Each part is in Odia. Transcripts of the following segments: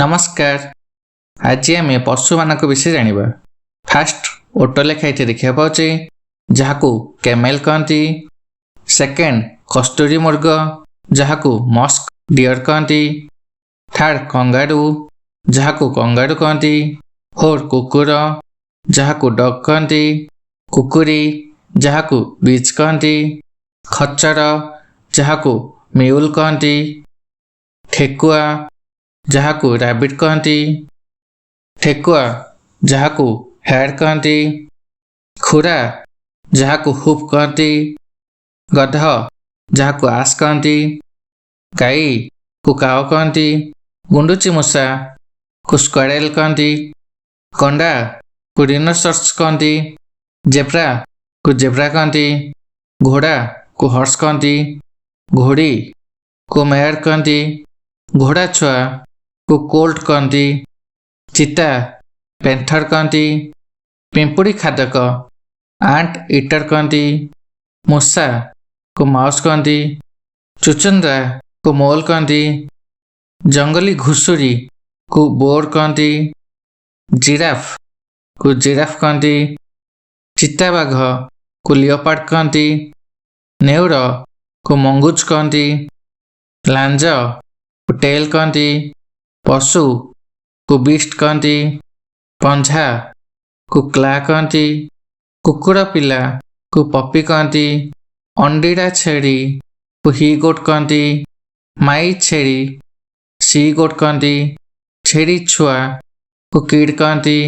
ନମସ୍କାର। ଆଜି ଆମେ ପଶୁମାନଙ୍କ ବିଷୟରେ ଜାଣିବା। ଫାଷ୍ଟ, ଓଟ ଲେଖା ଏଠି ଦେଖିବାକୁ ପାଉଛେ, ଯାହାକୁ କ୍ୟାମେଲ କହନ୍ତି। ସେକେଣ୍ଡ, କସ୍ତୁରୀ ମୃଗ, ଯାହାକୁ ମସ୍କ ଡିଅର କହନ୍ତି। ଥାର୍ଡ, କଙ୍ଗାରୁ, ଯାହାକୁ କଙ୍ଗାରୁ କହନ୍ତି। ଫୋର୍, କୁକୁର, ଯାହାକୁ ଡଗ୍ କହନ୍ତି। କୁକୁରୀ, ଯାହାକୁ ବିଚ୍ କହନ୍ତି। ଖଚର, ଯାହାକୁ ମ୍ୟୁଲ୍ କହନ୍ତି। ଠେକୁଆ, ଯାହାକୁ ରାବିଟ୍ କହନ୍ତି। ଠେକୁଆ, ଯାହାକୁ ହେୟାର କହନ୍ତି। ଖୁରା, ଯାହାକୁ ହୁଫ୍ କହନ୍ତି। ଗଧ, ଯାହାକୁ ଆସ୍ କହନ୍ତି। ଗାଈକୁ କାଓ କହନ୍ତି। ଗୁଣ୍ଡୁଚି ମୂଷାକୁ ସ୍କ୍ୱାରେଲ କହନ୍ତି। ଗଣ୍ଡାକୁ ରିନୋସରସ୍ କହନ୍ତି। ଜେବ୍ରାକୁ ଜେବ୍ରା କହନ୍ତି। ଘୋଡ଼ାକୁ ହର୍ସ କହନ୍ତି। ଘୋଡ଼ିକୁ ମେୟାର କହନ୍ତି। ଘୋଡ଼ା ଛୁଆକୁ କୋଲ୍ଟ କହନ୍ତି। ଚିତା ପ୍ୟାନ୍ଥର କହନ୍ତି। ପିମ୍ପୁଡ଼ି ଖାଦକ ଆଣ୍ଟ ଇଟର କହନ୍ତି। ମୂଷାକୁ ମାଉସ୍ କହନ୍ତି। ଚୁଚୁନ୍ଦ୍ରାକୁ ମୋଲ୍ କହନ୍ତି। ଜଙ୍ଗଲୀ ଘୁଷୁରୀକୁ ବୋର୍ କହନ୍ତି। ଜିରାଫକୁ ଜିରାଫ କହନ୍ତି। ଚିତାବାଘକୁ ଲିଓପାର୍ଡ କହନ୍ତି। ନେଉଳକୁ ମଙ୍ଗୁଜ କହନ୍ତି। ଲାଞ୍ଜକୁ ଟେଲ୍ କହନ୍ତି। ପଶୁକୁ ବିଷ୍ଟ କହନ୍ତି। ପଞ୍ଝାକୁ କ୍ଲା କହନ୍ତି। କୁକୁର ପିଲାକୁ ପପି କହନ୍ତି। ଅଣ୍ଡିରା ଛେଳିକୁ ହି ଗୋଟ୍ କହନ୍ତି। ମାଇ ଛେଳି ସି ଗୋଟ୍ କହନ୍ତି। ଛେଳି ଛୁଆକୁ କିଡ୍ କହନ୍ତି।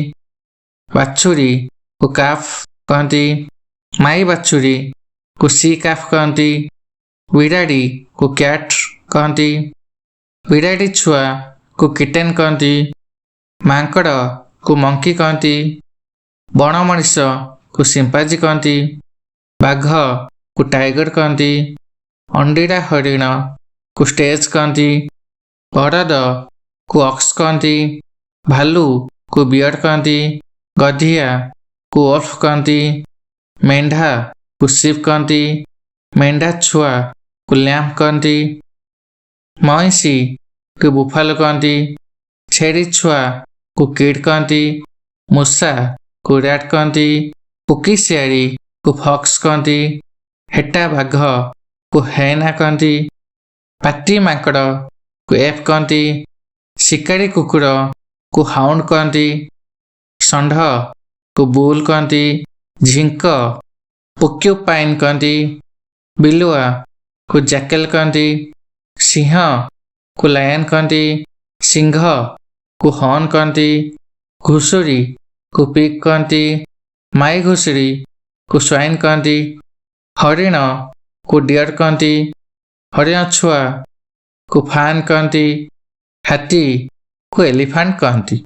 ବାଛୁରୀକୁ କାଫ୍ କହନ୍ତି। ମାଇ ବାଛୁରୀକୁ ସି କାଫ୍ କହନ୍ତି। ବିରାଡ଼ିକୁ କ୍ୟାଟ୍ କହନ୍ତି। ବିରାଡ଼ି ଛୁଆକୁ କିଟେନ୍ କହନ୍ତି। ମାଙ୍କଡ଼କୁ ମଙ୍କି କହନ୍ତି। ବଣ ମଣିଷକୁ ସିମ୍ପାଜି କହନ୍ତି। ବାଘକୁ ଟାଇଗର କହନ୍ତି। ଅଣ୍ଡିରା ହରିଣକୁ ଷ୍ଟେଗ୍ କହନ୍ତି। ବଳଦକୁ ଅକ୍ସ କହନ୍ତି। ଭାଲୁକୁ ବିୟର କହନ୍ତି। ଗଧିଆକୁ ଓଲ୍ଫ କହନ୍ତି। ମେଣ୍ଢାକୁ ସିପ୍ କହନ୍ତି। ମେଣ୍ଢା ଛୁଆକୁ ଲ୍ୟାମ୍ବ କହନ୍ତି। ମଇଁଷିକୁ ବୁଫାଲୋ କହନ୍ତି। ଛେଳି ଛୁଆକୁ କିଡ୍ କହନ୍ତି। ମୂଷାକୁ ର୍ୟାଟ୍ କହନ୍ତି। କୋକିଶିଆଳିକୁ ଫକ୍ସ କହନ୍ତି। ହେଟା ବାଘକୁ ହାଏନା କହନ୍ତି। ପାତି ମାଙ୍କଡ଼କୁ ଏପ୍ କହନ୍ତି। ଶିକାରୀ କୁକୁରକୁ ହାଉଣ୍ଡ କହନ୍ତି। ଷଣ୍ଢକୁ ବୁଲ୍ କହନ୍ତି। ଝିଙ୍କ ପୋକ୍ୟୁପାଇନ୍ କହନ୍ତି। ବିଲୁଆକୁ ଜ୍ୟାକେଲ କହନ୍ତି। ସିଂହକୁ ଲାୟନ୍ କହନ୍ତି। ଶିଙ୍ଘକୁ ହର୍ନ କହନ୍ତି। ଘୁଷୁରୀକୁ ପିଗ୍ କହନ୍ତି। ମାଇ ଘୁଷୁରୀକୁ ସ୍ୱାଇନ୍ କହନ୍ତି। ହରିଣକୁ ଡିଅର କହନ୍ତି। ହରିଣ ଛୁଆକୁ ଫାନ୍ କହନ୍ତି। ହାତୀକୁ ଏଲିଫାଣ୍ଟ କହନ୍ତି।